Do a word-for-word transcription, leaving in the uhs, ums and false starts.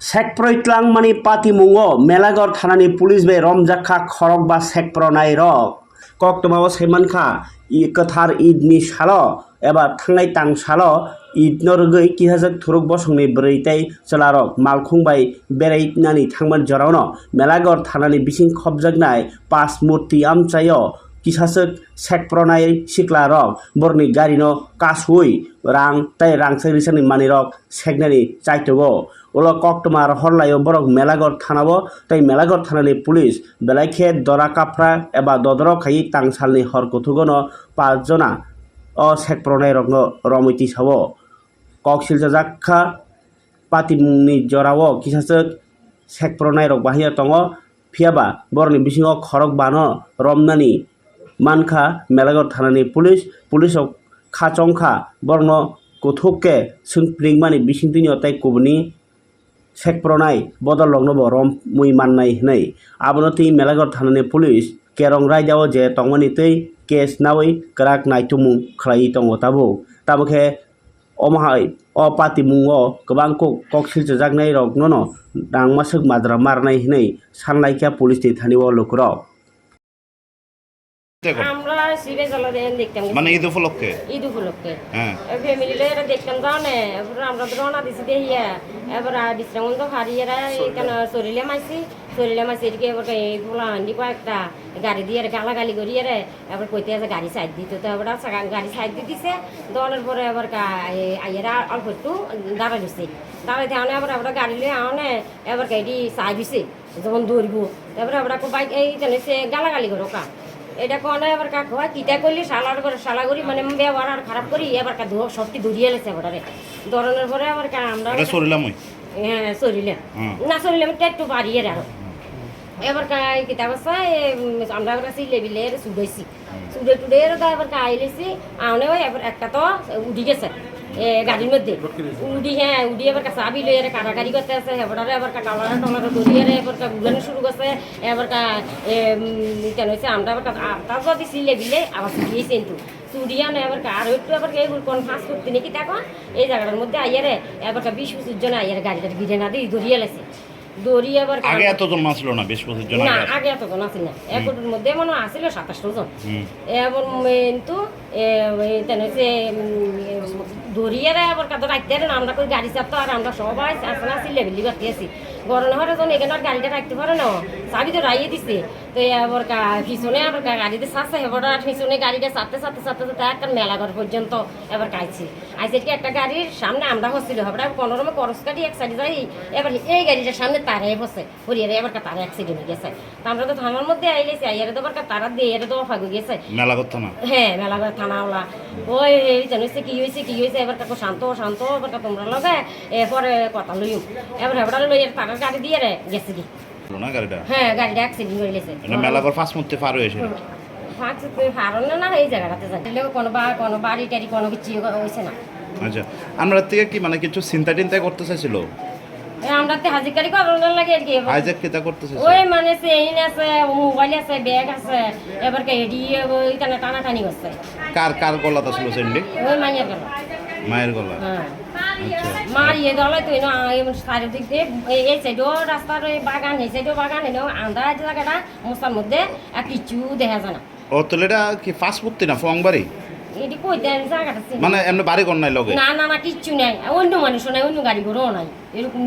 Sekproi tlangmani patimungo Melaghor thanani police bai romjak kha khorokba sekpronai rok. Koktwmao sai mankha, i-, kwthar Eid ni salo eba thangnai tang salo Eid no rwgwi kisajak thuruk bosongni bwrwi tei chwlarok malkhung bai berai nani thangmani jorao no Melaghor thanani bising khopjaknai pas murti amchaio kisajak sekpronai sikla rok borokni gari no kasui rang tei rangchak richakni manwi rok seknani chaitogo. Ulo koktwma rohor laio borok Melaghor thanao tei Melaghor thanani police belai khe dora kaphra eba dodoro khaiwi tangsalni hor kuthugono pas jona o sekpronai rokno romwi tisao. Kok siljajak kha, patimungni jorao kisajak sekpronai rok bahai tongo, phiya ba borokni bisingo khorokbano romnani mankha Melaghor thanani police. Police rok kha chongkha borokno kuthuk khe swng pringmani bisingtwino tei kubuni sekpronai bodol rokno bo romwi mannai hwnwi. Abono twi Melaghor thanani police kerong raida o je tongmani tei case nawi kwrak naitumung khlaiwi tongo tabuk. Tamo khe omo hai o patimungo kwbang kok, kok silchajaknai rokno no rang masuk madra marnai hwnwi sanlaikha police ni thani o lukurok. দেখো। আমরা সিবে চলো দেন দেখতাম গেছি। মানে ঈদ উপলক্ষে? ঈদ উপলক্ষে। হ্যাঁ। এ ফ্যামিলি লয়ে এটা দেখতাম যাও না, এরপরে আমরা তো রওনা দিছি দেখিয়া। এবার আর বিশ্রামন্ত হারিয়ে রে, এখানে শরীরে মাইছি, শরীরে মাইছি, এদিকে এবার এই পোলা আন্ডি কয়েকটা গাড়ি দিয়ে রে, গালাগালি করিয়ে রে, এবার কইতে আছে গাড়ি সাইড দিত, তো এবার আছে গা-, গাড়ি সাইড দিয়ে দিছে, দোকানের পরে এবার কা-, এই আইয়েরা অল্প একটু দাঁড়াই দিছে। দাঁড়াই থাকলে এবার আমরা গাড়ি লয়ে আনে, এবার গাড়ি সাইড দিছে। যখন ধরবো, তারপরে আমরা খুব বাইক এই জানে সে গালাগালি করো কা। এটা কোনে আবার কাক হয়, কিতা করলি শালার করে শালা করি, মানে ব্যবহার আর খারাপ করি, এবার কা ধো-, সত্যি ধরিয়ে লেছে এবারে। ধরানোর পরে আবার কা আমরা এটা সরিলাম ওই? হ্যাঁ, সরিলাম। হুম। না সরিলাম, একটু একটু বাড়িয়ে রাখো। এবার কা এই কিতা করছে, এ, উম, আমরা আবার কাছে লেবিলে এর সুগাইছি। সুড়ে টুড়ে এর তো আবার কা আইলেছি, আনে ওই এবার একটা তো উঠি গেছে। এ, গাড়ির মধ্যে। উডি, হ্যাঁ, উডি এবার কা চাবি লই এরে কাটাকাটি করতে আছে, এবারে এবার কা টালারে টালারে ধরি এরে এবার কা উড়ানো শুরু করছে, এবার কা, এ, উম, কেন হইছে, আমরা এবার কা, আ, তা যদি সিলে বিলে আবার চুড়িয়েছে কিন্তু। চুড়িয়া না এবার কা, আর একটু এবার কা এগুলো কোন ফাঁস করতে নাকি দেখো, এই জায়গাটার মধ্যে আইয়ারে, এবার কা বিশ পঁচিশ জন আইয়ারে গাড়িটা গিরে না দিয়ে ধরিয়ে লেছে। ধরি এবার কা আগে এতজন আসলো না, বিশ পঁচিশ জন না, আগে আসলো? আগে এতজন আসিল না। হুম। একটার মধ্যে মনে হয় আসিল সাতাশটা জন। হুম। এবার কিন্তু এ, ওই তেন হচ্ছে, উম, এ, ধরিয়ে রে আবার কাদো রাখতে রে না, আমরা কই গাড়ি চাপতো আর আমরা সবাই আসলে আসি লেভেলি বাকি আছি। গরম হওয়ার জন্য এখানে আর গাড়িটা রাখতে পারে না, চাবি তো রাইয়ে দিছে। তো এ আবার কা-, পিছনে আবার গা-, গাড়িতে চাচ্ছে, এবার আর পিছনে গাড়িটা চাপতে, চাপতে, চাপতে, চাপতে একটা মেলা ঘর পর্যন্ত এবার কাইছি। আইসে কি একটা গাড়ির সামনে আমরা হচ্ছিল, এবার কোনো রকমে করস কাটি এক সাইডে যাই, এবার এই গাড়িটার সামনে তারে বসে। হরিয়ারে এবার কা তারা অ্যাক্সিডেন্ট হয়ে গেছে। তা আমরা তো থানার মধ্যে আইলেছি, আইয়ারে তো এবার কা তারা দিয়ে এর তো অফাগ হয়ে গেছে। মেলাঘর থানা? হ্যাঁ, মেলাঘর থানা ওলা। ওই, এই জানো হচ্ছে কি হয়েছে, কি হয়েছে, এবার কাকু শান্ত, শান্ত, এবার কা তোমরা লগে, এ, পরে কথা লইও। এবার এবার লই এর তারার গাড়ি দিয়ে রে গেছে কি? হলো না গাড়িটা? হ্যাঁ, গাড়িটা অ্যাক্সিডেন্ট হয়ে গেছে। মানে মেলাঘর ফাঁস মধ্যে পার হয়েছে? হুম। ফাঁস মধ্যে পার হলো না, এই জায়গাটাতে জানি। কোনো বা-, কোনো বাড়ি টাড়ি কোনো কিছু হয়েছে না। আচ্ছা, আমরা থেকে কি মানে কিছু চিন্তা টিন্তা করতে চাইছিল? এ, আমরা তো হাজিকারি করানোর লাগে আর কি। হাইজ্যাক কিতা করতেছে সে? ওই মানে চেইন আছে, মোবাইল আছে, ব্যাগ আছে, এবার কে এডি ওই টানা টানাটানি করছে। কার, কার গলাত আসলো চেইনটি? ওই মাইয়ার গলা। মায়ের গলা? হ্যাঁ। আচ্ছা। মার ইয়ে দলে তুই না, এই চারিদিক দিয়ে, এই, এই সাইডও রাস্তার ওই বাগান, এই সাইডও বাগান, এই আন্দাজ জায়গাটা, মশার মধ্যে আর কিচ্ছু দেখা যায় না। ও, তাহলে এটা কি ফাঁস মূর্তি না ফংবাড়ি? এটি কই দেন জায়গাটা চিনি। মানে এমনি বাড়ি ঘর নাই লগে? না, না, না, কিচ্ছু নাই। অন্য মানুষও নাই, অন্য গাড়ি ঘোড়াও নাই। এরকম